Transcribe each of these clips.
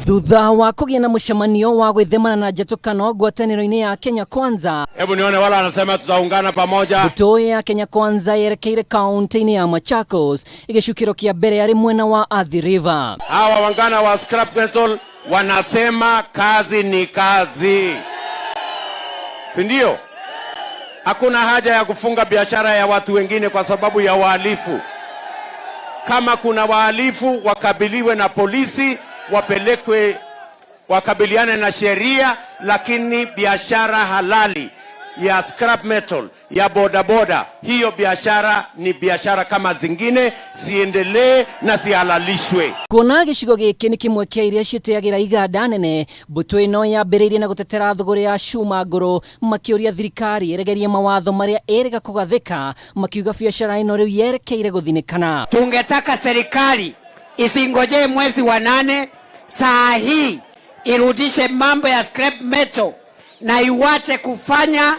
Thutha wa kũgĩa na mũcemanio wa gwĩthemana na njatũkano ngwatanĩro-inĩ ya Kenya Kwanza. Hebu nione wala wanasema tutaungana pamoja. Mbũtũ ya Kenya Kwanza yerekeire kaunti-inĩ ya Machakos, gĩcukĩro kĩa mbere arĩ mwena wa Athi River. Hawa wangwana wa scrap metal wanasema kazi ni kazi, si ndio? Hakuna haja ya kufunga biashara ya watu wengine kwa sababu ya wahalifu. Kama kuna wahalifu wakabiliwe na polisi, wapelekwe wakabiliane na sheria, lakini biashara halali ya scrap metal ya bodaboda, hiyo biashara ni biashara kama zingine, siendelee na sihalalishwe. Kuona gĩcigo gĩkĩ nĩ kĩmwe kĩa iria ciĩtĩagĩra iganda nene, mbũtũ ĩno yambĩrĩirie na gũtetera thũgũrĩ ya cuma ngũrũ, makĩũria thirikari ĩregerie mawatho marĩa ĩrega kũgathĩka, makiuga biacara ĩno rĩu yerekeire gũthinĩkana. Tungetaka serikali isingojee mwezi wa 8, saa hii irudishe mambo ya scrap metal na iwache kufanya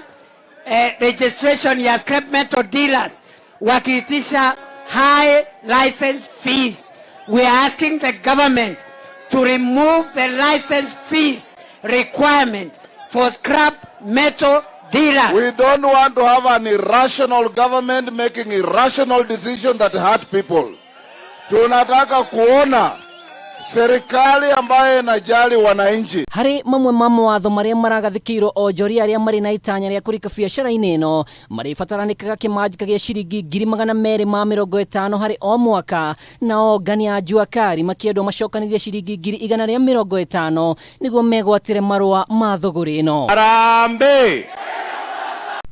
registration ya scrap metal dealers wakiitisha high license fees. We are asking the government to remove the license fees requirement for scrap metal dealers. We don't want to have an irrational government making irrational decisions that hurt people. Tunataka kuona serikali ambayo inajali wananchi. Harĩ mamwe ma mawatho marĩa maragathĩkĩirwo, onjoria arĩa marĩ na itanya rĩa kũrika biacara-inĩ ĩno marĩbataranĩkaga kĩmanjĩka gĩa ciringi 250,000 harĩ o mwaka, na ongania a jua kari makĩendwo macokanĩrie ciringi 150,000 nĩguo megwatĩre marũa ma thũgũrĩ ĩno. Harambee!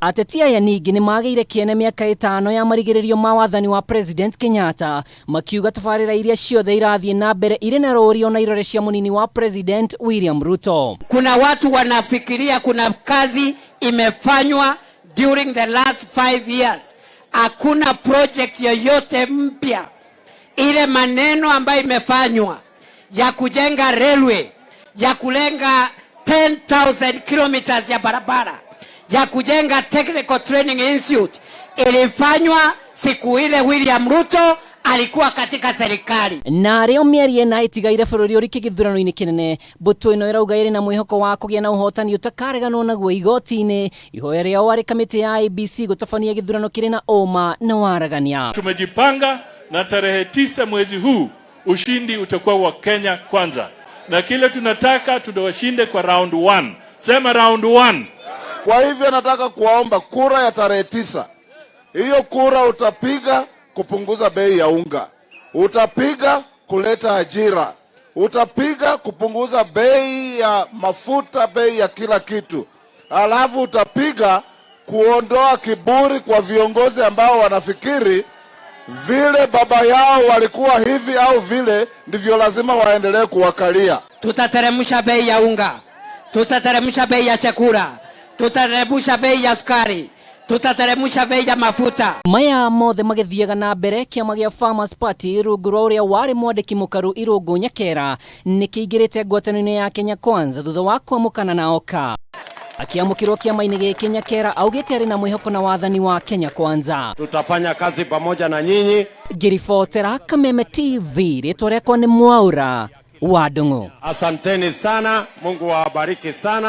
Ateti aya ningĩ nĩ magĩire kĩene mĩaka 5 ya marigĩrĩrio ma wathani wa President Kenyatta, makiuga tabarĩra iria ciothe irathiĩ na mbere irĩ na rũri ona irore cia mũnini wa President William Ruto. Kuna watu wanafikiria kuna kazi imefanywa during the last 5 years. Hakuna project yoyote mpya. Ile maneno ambayo imefanywa ya kujenga railway, ya kulenga 10,000 kilometers ya barabara, ya kujenga Technical Training Institute ilifanywa siku ile William Ruto alikuwa katika serikali. Na arĩo mĩeri 4 ĩtigaire bũrũri ũrike gĩthurano-inĩ kĩnene, mbũtũ ĩno ĩrauga ĩrĩ na mwĩhoko wa kũgĩa na ũhotani ũtakareganwo naguo igoti-inĩ. Ihoya rĩao arĩ kamĩtĩ ya IEBC gũtabania gĩthurano kĩrĩ na ũma na waragania. Tumejipanga na tarehe 9 mwezi huu ushindi utakuwa wa Kenya Kwanza, na kile tunataka tunawashinde kwa round one. Sema round one. Kwa hivyo nataka kuwaomba kura ya tarehe 9, hiyo kura utapiga kupunguza bei ya unga, utapiga kuleta ajira, utapiga kupunguza bei ya mafuta, bei ya kila kitu, alafu utapiga kuondoa kiburi kwa viongozi ambao wanafikiri vile baba yao walikuwa hivi au vile ndivyo lazima waendelee kuwakalia. Tutateremsha bei ya unga, tutateremsha bei ya chakula, tutateremsha bei ya sukari, tutateremsha bei ya mafuta. Maya mothe magĩthiaga na mbere, kĩama gĩa Farmers Party rungu rwa ũrĩa warĩ mwandĩki mũkaru Irũngũ Nyakera nĩ kĩingĩrĩte ngwatanĩro ya Kenya Kwanza thutha wa kwamũkana na Oka. Akĩamũkĩrwo kĩama-inĩ gĩkĩ, Nyakera augĩte arĩ na mwĩhoko na wathani wa Kenya Kwanza. Tutafanya kazi pamoja na nyinyi. Ngĩribotera Kameme TV, rĩtwa rĩakwa nĩ Mwaura wa Ndung'u. Asanteni sana, Mungu awabariki sana.